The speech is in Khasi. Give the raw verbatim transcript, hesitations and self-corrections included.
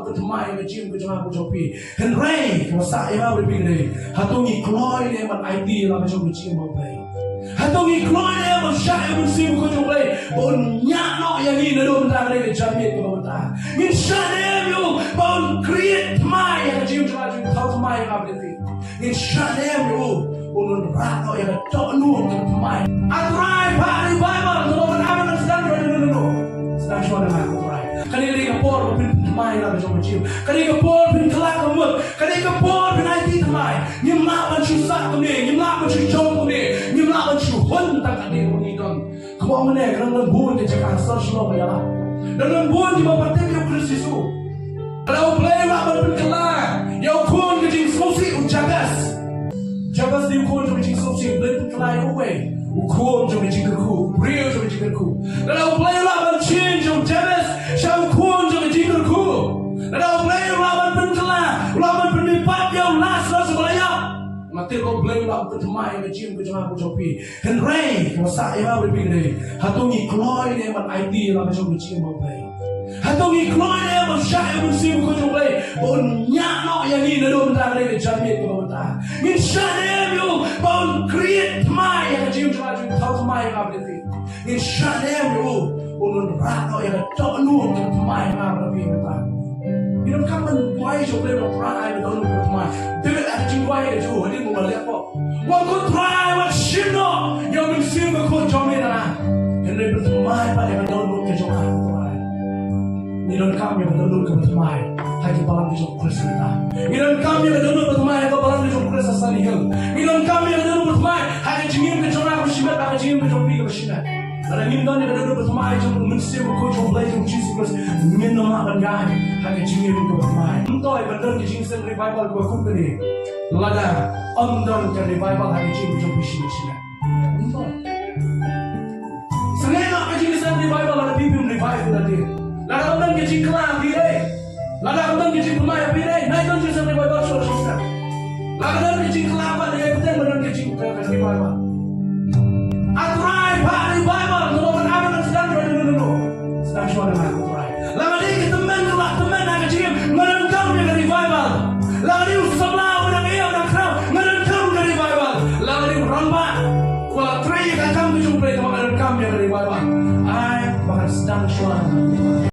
Pynthymmai ïa ka jingim ka jong nga ka jong phi. Hynrei kaba sah ïa nga bad phi ka dei, hato ngi kloi ne ban aiti ïa la ka jong ka jingim U Blei? Hato ngi kloi ne ban shah ïa u Mynsiem Bakhuid jong U Blei ba un ñiah noh ïa ngi naduh mynta ka dei ka janmiet kaba mynta? Ngin shah ne em ïa u ba un create thymmai ïa ka jingim jong nga, jingim thaw thymmai ïa nga bad ïa phi? Ngin shah ne em ïa u ba un wanrah noh ïa ka dohnud ka thymmai? A Trai, phah revival, to ban ai ban sdang, no, no, no, no. Sdang shuwa na nga, ko Trai. Kane ka dei ka por ba phin thymmai ïa la ka jong ka jingim. Kane ka por phin kylla ka mut. Kane ka por phin aiti thymmai. Ngim lah ban shu sah kumne, ngim lah ban shu jong kumne, ngim lah ban shu hun tang katne ba ngi don. Kumba mynne ka dang don bun ka jaka sor shlong ba ïalam. Dang don bun kiba pat tip ïa U Khrist Jisu. Lada U Blei u lah ban pynkylla ïa u khun ka jingsngewsih u Jabez. Jabez dei u khun jong ka jingsngewsih, U Blei u pynkylla ïa uwei u khun jong ka jingkyrkhu, u briew jong ka jingkyrkhu. Lada U Blei u lah ban change ïa u Jabez sha u khun jong ka jingkyrkhu. Lada U Blei u lah ban pynkylla, u lah ban pynmihpat ïa u Lasarus uba la ïap. Nga tip ba U Blei u lah ban pynthymmai ïa ka jingim ka jong nga ka jong phi. Hynrei kaba sah ïa nga bad phi ka dei, hato ngi kloi ne ban aiti ïa la ka jong ka jingim U Blei? Hato ngi kloi ne ban shah ïa u Mynsiem Bakhuid jong U Blei ba un ñiah noh ïa ngi naduh mynta ka dei ka janmiet kaba mynta? Ngin shah ne em ïa u ba un create thymmai ïa ka jingim jong nga, jingim thaw thymmai ïa nga bad ïa phi? Ngin shah ne em ïa u ba un wanrah noh ïa ka dohnud ka thymmai ïa nga bad ïa phi mynta? Ngi donkam ban duwai sha U Blei ba, Trai, ai ka dohnud ka thymmai. David ha ka jingduwai ka jong u hadien ba u la leh pop, u ong, ko Trai, wat shim noh ïa u Mynsiem Bakhuid jong me na nga. Hynrei pynthymmai pat ïa ka dohnud ka jong nga, ko Trai. Ngi donkam ïa ka dohnud kaba thymmai ha ki balang ka jong U Khrist mynta. Ngi donkam ïa ka dohnud ba thymmai ha ka balang ka jong U Khrist ha Sunny Hill. Ngi donkam ïa ka dohnud ba thymmai ha ka jingim ka jong nga kaba shimet, ha ka jingim ka jong phi kaba shimet. Lada ngim don ïa ka dohnud ba thymmai jong u Mynsiem Bakhuid jong U Blei jong U Jisu Khrist, ngin ym lah ban ïaid ha ka jingim kaba thymmai. Ym toh ban don ka jingseng revival kaba kum kane lada ym don ka revival ha ka jingim jong phi shimet shimet. Ym toh. Sngewbha ka jingseng revival lada phi phim revive lade. Lada ym don ka jingkylla ha phi dei, lada ym don ka jingthymmai ha phi dei, nai don jingseng revival shuwa shuwa. Lada don ka jingkylla pat dei, bteng ba don ka jing, ka, ka revival. A Trai, phah revival, to ban ai ban sdang, no, no, no, no. Sdang shuwa na nga, ko Trai. Lada dei ka